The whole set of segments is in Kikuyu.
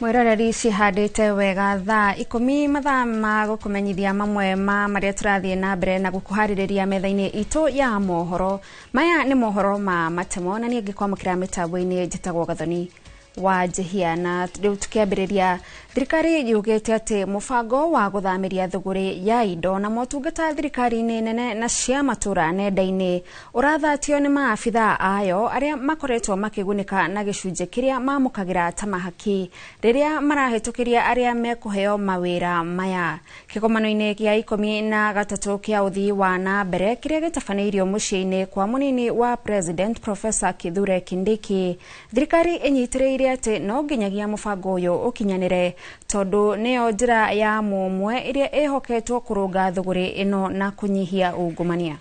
Mwiroreri cihandĩte wega thaa 10 mathaa ma gũkũmenyithia mamwe ma marĩa tũrathiĩ na mbere na gũkũharĩrĩria metha-inĩ itũ ya mohoro. Maya nĩ mohoro ma matemo na niĩ ngĩkwamũkĩra mĩtambo-inĩ njĩtagwo Gathoni wa Njihia. Na rĩu tukiambĩrĩria, thirikari yugĩte atĩ mũbango wa gũthamĩria thũgũrĩ ya indo na motungata thirikari-inĩ nene na cia matũra nenda-inĩ ũrathatio nĩ maabithaa ayo arĩa makoretwo makĩgunĩka na gĩcunjĩ kĩrĩa mamũkagĩra ta mahaki rĩrĩa marahĩtũkĩria arĩa mekũheo mawĩra maya. Kĩgomano-inĩ gĩa 13 kĩa ũthii wa na mbere kĩrĩa gĩtabanĩirio mũciĩ-inĩ kwa mũnini wa President Professor Kithure Kindiki, thirikari ĩnyitĩrĩire atĩ no nginyagia mũbango ũyũ ũkinyanĩre tondũ nĩyo njĩra ya mũmwe ĩrĩa ĩhoketwo kũrũnga thũgũrĩ ĩno na kũnyihia ungumania.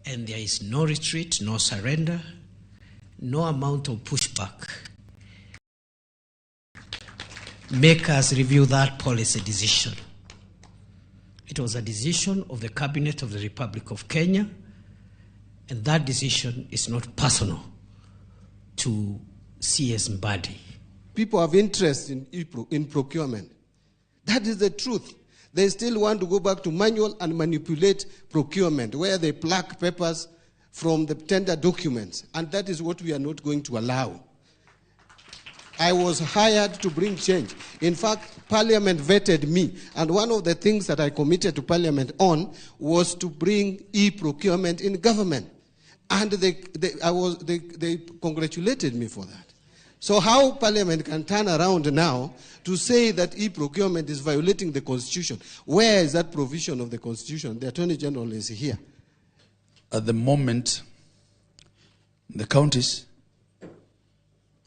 And there is no retreat, no surrender, no amount of pushback make us review that policy decision. It was a decision of the Cabinet of the Republic of Kenya, and that decision is not personal to CS Mbadi. People have interest in procurement. That is the truth. They still want to go back to manual and manipulate procurement, where they pluck papers from the tender documents, and that is what we are not going to allow. I was hired to bring change. In fact, Parliament vetted me, and one of the things that I committed to Parliament on was to bring e-procurement in government. And they congratulated me for that. So how Parliament can turn around now to say that e-procurement is violating the Constitution? Where is that provision of the Constitution? The Attorney General is here. At the moment, in the counties,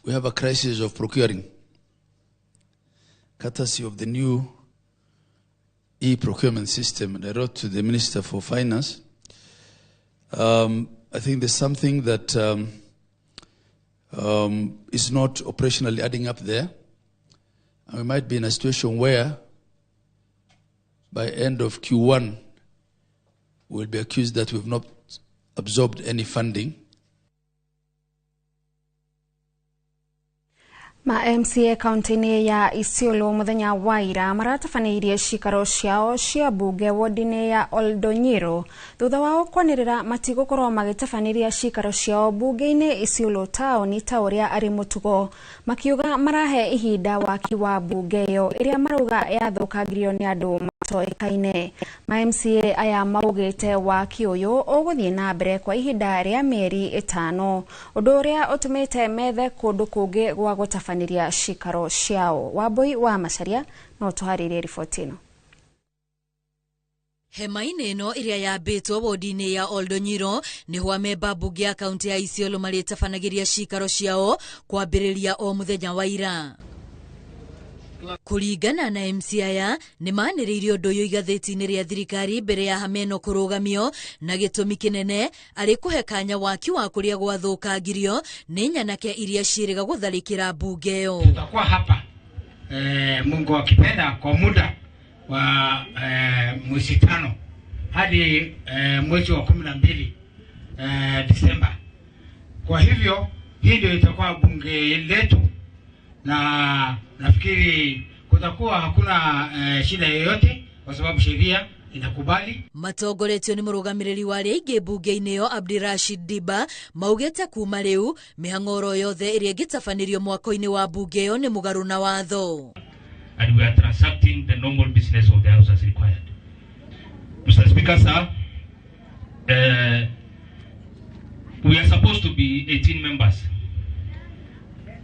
we have a crisis of procuring, courtesy of the new e-procurement system. And I wrote to the Minister for Finance. I think there's something that is not operationally adding up there. And we might be in a situation where by end of Q1, we'll be accused that we've not absorbed any funding. Ma MCA kaunti-inĩ ya Isiolo muthenya wa ira maratabanĩirie cikaro ciao cia mbunge wodi-inĩ ya Oldonyiro thutha wao kwanĩrĩra matigũkorwo magĩtabanĩria cikaro ciao mbunge-inĩ Isiolo taũni ta ũrĩa arĩ mũtugo, makiuga marahe ihinda waki wa mbunge ĩyo ĩrĩa marauga yathũkangirio nĩ andũ matoĩkaine. Ma MCA aya maugĩte waki ũyũ ũgũthiĩ na mbere kwa ihinda rĩa mĩeri 5, ũndũ ũrĩa ũtũmĩte methe kũndũ kũngĩ gwa gũtabanĩria cikaro ciao. Wambui wa Macharia no tũharĩrie riboti ĩno. Hema-inĩ ĩno ĩrĩa yambĩtwo wodi-inĩ ya Oldonyiro nĩho amemba mbunge ya kaunti ya Isiolo marĩtabanagĩria cikaro ciao kwambĩrĩria o mũthenya wa ira. Kũringana na MC aya nĩ manĩrĩirie ũndũ ũyũ igathĩti-inĩ rĩa thirikari mbere ya hama ĩno kũrũgamio, na gĩtũmi kĩnene arĩ kũhe kanya waki wa kũrĩa gwathũkangirio nĩ nyanake iria ciĩrĩga gũtharĩkĩra mbunge ĩyo. Tutakuwa hapa Mungu akipenda kwa muda wa mwezi 5 hadi mwezi wa 12 Disemba. Kwa hivyo hii ndio itakuwa bunge letu, na nafikiri kutakuwa hakuna shida yoyote kwa sababu sheria inakubali. Matongoretio ni mũrũgamĩrĩri wa arĩa aingĩ mbunge-inĩ ĩyo Abdirashid Diba maugĩte kuma rĩu mĩhang'oro yothe ĩrĩa ĩngĩtabanĩrio mwako-inĩ wa mbunge ĩyo nĩ mũgarũ na watho. And we are transacting the normal business of the house as required. Mr. Speaker, sir, we are supposed to be 18 members.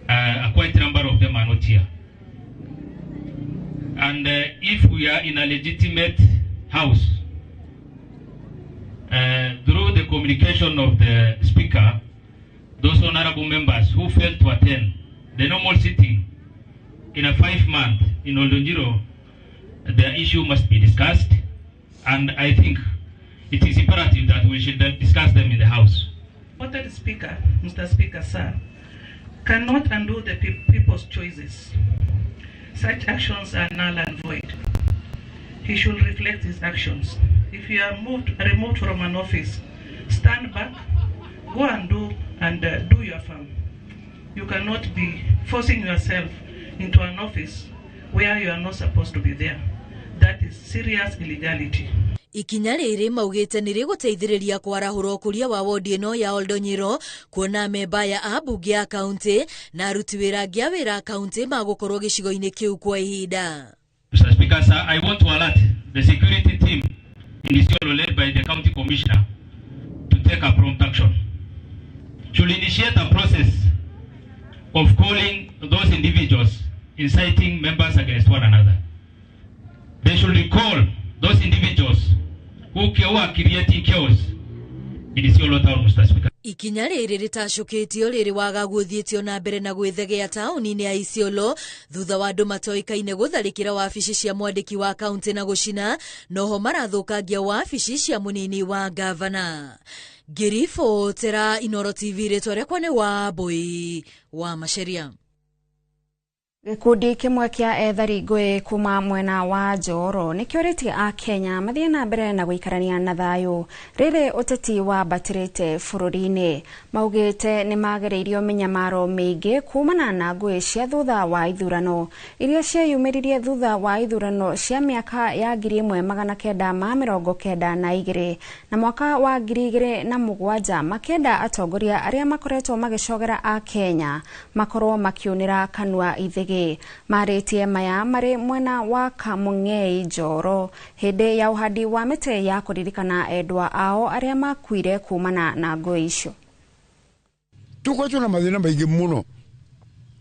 A quite number of them are not here. And if we are in a legitimate house, through the communication of the Speaker, those honorable members who failed to attend the normal sitting in a 5-month in Oldonyiro, their issue must be discussed, and I think it is imperative that we should discuss them in the house. What Speaker, Mr. Speaker, sir, cannot undo the people's choices. Such actions are null and void. He should reflect his actions. If you are removed from an office, stand back, go and do your farm. You cannot be forcing yourself into an office where you are not supposed to be there. That is serious illegality. Ikinya rĩrĩ maugĩte nĩ rĩgũteithĩrĩria kwarahũra ũkũria wa wodi ĩno ya Oldonyiro, kuona memba ya ambunge ya kaunti na aruti wĩra angĩ a wĩra kaunti magũkorwo gĩcigo-inĩ kĩu kwa ihinda. Mr. Speaker, sir, I want to alert the security team in Isiolo led by the county commissioner to take a prompt action. Should initiate a process of calling those individuals inciting members against one another. They should recall those individuals who are creating chaos in Isiolo town, Mr. Speaker. Ikinya rĩrĩ rĩtacũkĩtio rĩrĩ wagagu ũthiĩtio na mbere na gwĩthegea taũni-inĩ ya Isiolo thutha wa andũ matoĩkaine gũtharĩkĩra wabici cia mwandĩki wa kaunti na gũcina, noho marathũkangia wabici cia mũnini wa gavana. Ngĩribotera Inoro TV, rĩtwa rĩakwa nĩ Wambui wa Macharia. Gĩkundi kĩmwe kĩa ethari ngũĩ kuma mwena wa Njoro nĩkĩũrĩtie a Kenya mathiĩ na mbere na gũikarania na thayũ rĩrĩ ũteti wambatĩrĩte bũrũri-inĩ. Maugĩte nĩmagereirio mĩnyamaro mĩingĩ kumana na ngũĩ cia thutha wa ithurano iria cieyumĩririe thutha wa ithurano cia mĩaka ya 1992 na mwaka wa 2007, makĩenda atongoria arĩa makoretwo magĩcogera a Kenya makorwo makiunĩra kanua ithigi. Marĩtie maya marĩ mwena wa Kamũng'ei Njoro hĩndĩ ya ũhandi wa mĩtĩ ya kũririkana endwa ao arĩa makuire kumana na ngũĩ icio. Tũkoretwo na mathĩna maingĩ mũno,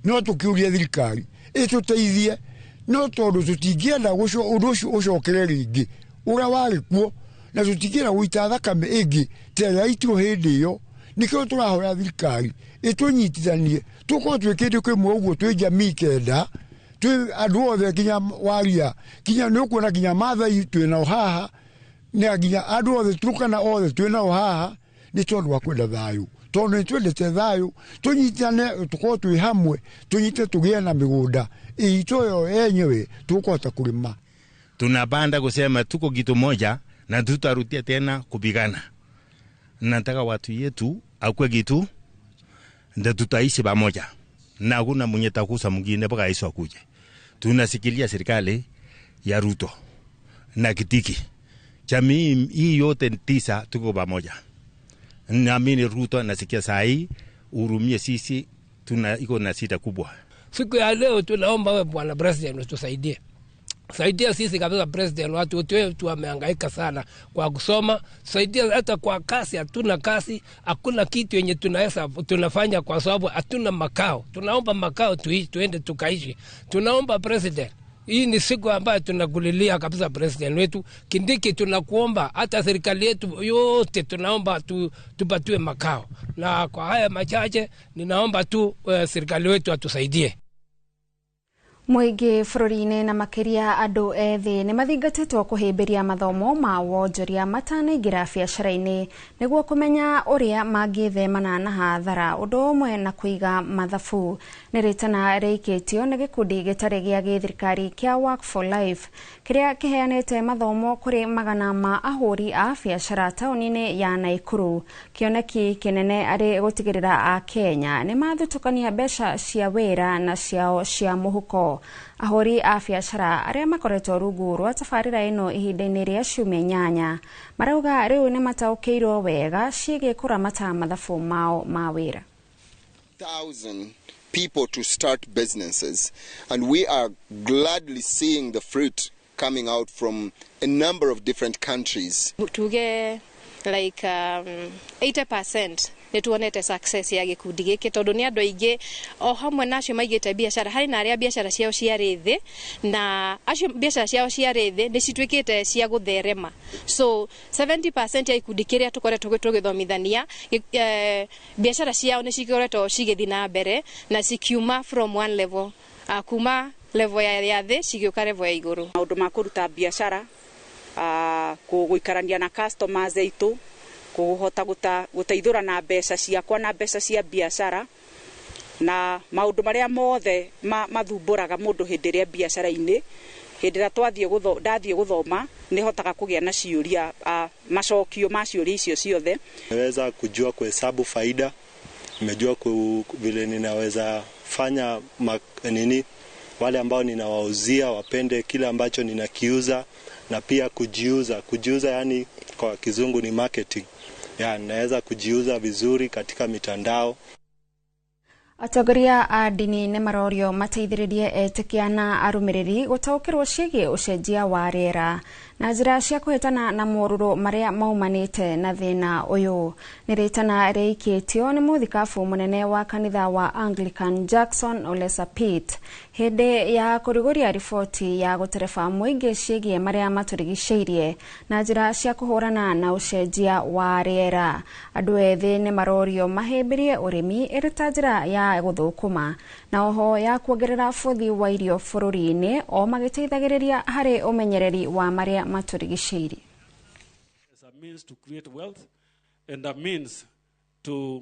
no tũkĩũria thirikari ĩtũteithie, no tondũ tũtingĩenda ũndũ ũcio ũcokere rĩngĩ ũrĩa warĩ kuo, na tũtingĩenda gũita thakame ĩngĩ ta ĩrĩa yaitirwo hĩndĩ ĩyo. Nĩkĩo tũrahoya thirikari ĩtũnyitithanie, tũkorwo twĩ kĩndũ kĩmwe ũguo, twĩ jamii kenda, twĩ andũ othe, nginya waria, nginya nĩ ũkuona nginya Maathai twĩ nao haha, na nginya andũ othe Turkana othe twĩ nao haha, nĩ tondũ wa kwenda thayũ, tondũ nĩ twendete thayũ, tũnyitane, tũkorwo twĩ hamwe, tũnyite, tũgĩe na mĩgũnda itũ yo yenyewe tũkũhota kũrĩma. Tunapanda kusema tuko kitu moja na tutarudia tena kupigana. Nataka watu yetu akwe kitu ndio tutaishi pamoja, na hakuna mwenye takusa mwingine mpaka Yesu akuje. Tunasikilia serikali ya Ruto na Kitiki, jamii hii yote tisa tuko pamoja. Naamini Ruto nasikia saa hii urumie sisi, tuna iko na sita kubwa. Siku ya leo tunaomba wewe Bwana President utusaidie. Saidia sisi kabisa President, watu wetu wamehangaika sana kwa kusoma. Saidia hata kwa kasi, hatuna kasi, hakuna kitu yenye tunaweza tunafanya kwa sababu hatuna makao. Tunaomba makao tuende tukaishi. Tunaomba President, hii ni siku ambayo tunakulilia kabisa President wetu Kindiki, tunakuomba hata serikali yetu yote tunaomba tupatiwe makao. Na kwa haya machache ninaomba tu serikali wetu atusaidie. Mũingĩ bũrũri-inĩ na makĩria andũ ethĩ nĩ mathingatĩtwo kũhĩmbĩria mathomo ma wonjoria matanaingĩra biacara-inĩ nĩguo kũmenya ũrĩa mangĩthemana na hathara, ũndũ ũmwe na kũiga mathabu. Nĩ rĩtana rĩikĩtio nĩ gĩkundi gĩtarĩ gĩa gĩthirikari kĩa Work for Life kĩrĩa kĩheanĩte mathomo kũrĩ magana ma ahũri a biacara taũni-inĩ ya Naikuru. Kĩoneki kĩnene arĩ gũtigĩrĩra a Kenya nĩ mathutũkania mbeca cia wĩra na ciao cia mũhuko. Ahũri a biacara arĩa makoretwo rungu rwa tabarĩra ĩno ihinda-inĩ rĩa ciumia 8 marauga rĩu nĩ mataũkĩirwo wega ciĩgiĩ kũramata mathabu mao ma wĩra. 1,000 people to start businesses, and we are gladly seeing the fruit coming out from a number of different countries. Tuge like 80% nĩ tuonete success ya gĩkundi gĩkĩ tondũ nĩ andũ aingĩ o hamwe na acio maigĩte biacara, harĩ na arĩa biacara ciao ciarĩ thĩ, na acio biacara ciao ciarĩ thĩ nĩ cituĩkĩte cia gũtherema. So 70% ya ikundi kĩrĩa tũkoretwo tũgĩthomithania biacara ciao nĩ cikoretwo cigĩthiĩ na mbere na cikiuma from one level, kuma level ya thĩ cigĩũka level ya igũrũ. Maũndũ ma kũruta biacara, gũikarania na customers aitũ, kũhota gũteithũra na mbeca ciakwa na mbeca cia biacara, na maũndũ marĩa mothe mathumbũraga mũndũ hĩndĩ ĩrĩa biacara-inĩ. Hĩndĩ ĩrĩa ndathiĩ gũthoma nĩhotaga kũgĩa na ciũria, macokio ma ciũria icio ciothe. Naweza kujua kuhesabu faida, Nimejua vile ninaweza fanya wale ambao ninawauzia wapende kile ambacho ninakiuza, na pia kujiuza. Kujiuza yani kwa kizungu ni marketing. Naweza kujiuza vizuri katika mitandao. Atongoria a ndini nĩ marorio mateithĩrĩrie etĩkia na arũmĩrĩri gũtaũkĩrwo ciĩgiĩ ũcenjia wa rĩera na njĩra cia kũhĩtana na morũrũ marĩa maumanĩte na thĩna ũyũ. Nĩ rĩtana rĩikĩtio nĩ mũthikabu mũnene wa kanitha wa Anglican Jackson Ole Sapit hĩndĩ ya kũrugũria riboti ya gũtereba mũingĩ ciĩgiĩ marĩa matũrigicĩirie na njĩra cia kũhũrana na ũcenjia wa rĩera. Andũ ethĩ nĩ marorio mahĩmbĩrie ũrĩmi ĩrĩ ta njĩra ya gũthũkũma na oho ya kuongerera bũthi wa irio bũrũri-inĩ o magĩteithagĩrĩria harĩ ũmenyereri wa marĩa matũrigicĩirie. As a means to create wealth and a means to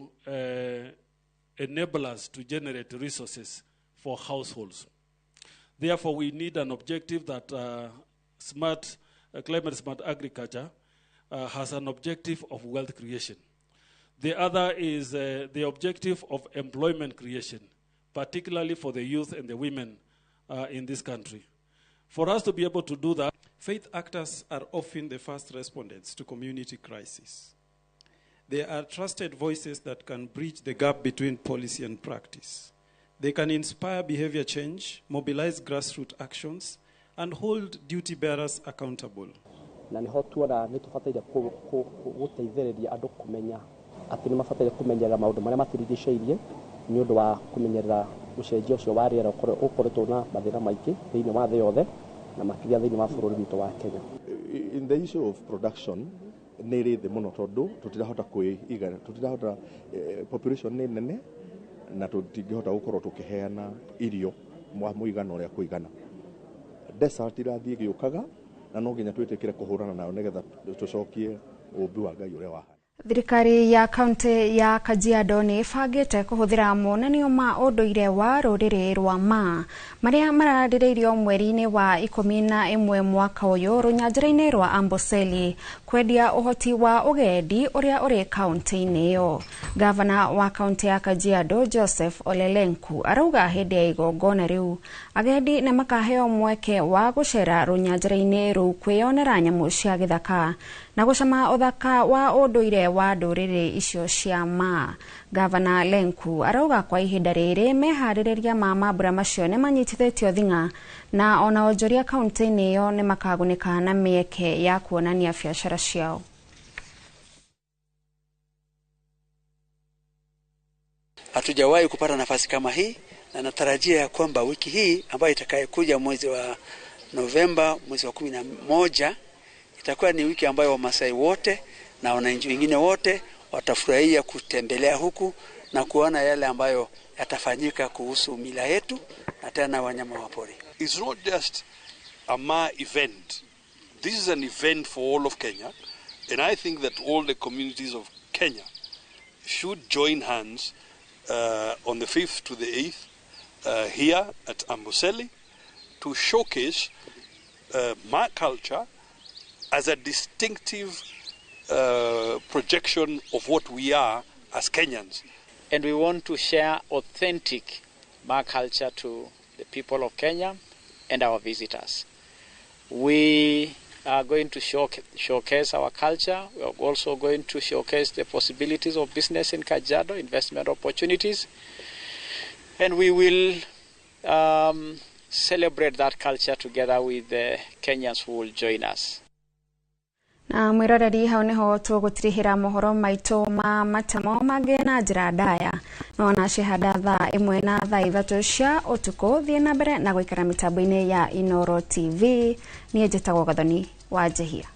enable us to generate resources for households. Therefore, we need an objective that climate smart agriculture has an objective of wealth creation. The other is the objective of employment creation, particularly for the youth and the women in this country. For us to be able to do that, faith actors are often the first respondents to community crisis. They are trusted voices that can bridge the gap between policy and practice. They can inspire behavior change, mobilize grassroots actions, and hold duty bearers accountable. Na niho tuona nĩ tũbataire gũteithĩrĩria andũ kũmenya atĩ nĩ mabataire kũmenyerera maũndũ marĩa matũrigicĩirie nĩ ũndũ wa kũmenyerera ũcenjia ũcio wa rĩera ũkoretwo na mathĩna maingĩ thĩinĩ wa thĩ yothe na makĩria thĩinĩ wa bũrũri witũ wa Kenya. In the issue of production nĩ ĩrĩ thĩ mũno tondũ tũtirahota kwĩigana, tũtirahota, population nĩ nene na tũtingĩhota gũkorwo tũkĩheana irio mũigana ũrĩa kũigana. Desert irathiĩ ĩgĩũkaga na no nginya twĩtĩkĩre kũhũrana nayo nĩgetha tũcokie ũũmbi wa Ngai ũrĩa wahana. Thirikari ya kaunti ya Kajiado nĩ ĩbangĩte kũhũthĩra monanio ma ũndũire wa rũrĩrĩ rwa Maa marĩa mararĩrĩirio mweri-inĩ wa 11 mwaka ũyũ rũnyanjara-inĩ rwa Amboseli kwendia ũhoti wa ũgendi ũrĩa ũrĩ kaunti-inĩ ĩyo. Gavana wa kaunti ya Kajiado Joseph Ole Lenku arauga hĩndĩ ya igongona rĩu agendi nĩ makaheo mweke wa gũcera rũnyanjara-inĩ rũu kwĩyonera nyamũ cia gĩthaka na gũcama ũthaka wa ũndũire wa ndũrĩrĩ icio cia Maa. Gavana Lenku arauga kwa ihinda rĩrĩ meharĩrĩria ma mambura macio nĩ manyitithĩtio thing'a na ona onjoria kaunti-inĩ ĩyo nĩ makagunĩka na mĩeke ya kuonania biacara ciao. Hatujawahi kupata nafasi kama hii, na natarajia ya kwamba wiki hii ambayo itakayokuja mwezi wa Novemba, mwezi wa 11, itakuwa ni wiki ambayo Wamasai wote na wananchi wengine wote watafurahia kutembelea huku na kuona yale ambayo yatafanyika kuhusu mila yetu na tena wanyama wa pori. It's not just a Maa event. This is an event for all of Kenya, and I think that all the communities of Kenya should join hands on the 5th to the 8th here at Amboseli to showcase Maa culture as a distinctive projection of what we are as Kenyans. And we want to share authentic Maa culture to the people of Kenya and our visitors. We are going to showcase our culture. We are also going to showcase the possibilities of business in Kajiado, investment opportunities. And we will celebrate that culture together with the Kenyans who will join us. Na mwiroreri hau niho tũgũtirihĩra mohoro maitũ ma matemo mangĩ na njĩra ndaya no na cihanda thaa 1 na thaa 3 cia ũtukũ. Thiĩ na mbere na gũikara mĩtambo-inĩ ya Inooro TV. Niĩ njĩtagwo Gathoni wa Njehia.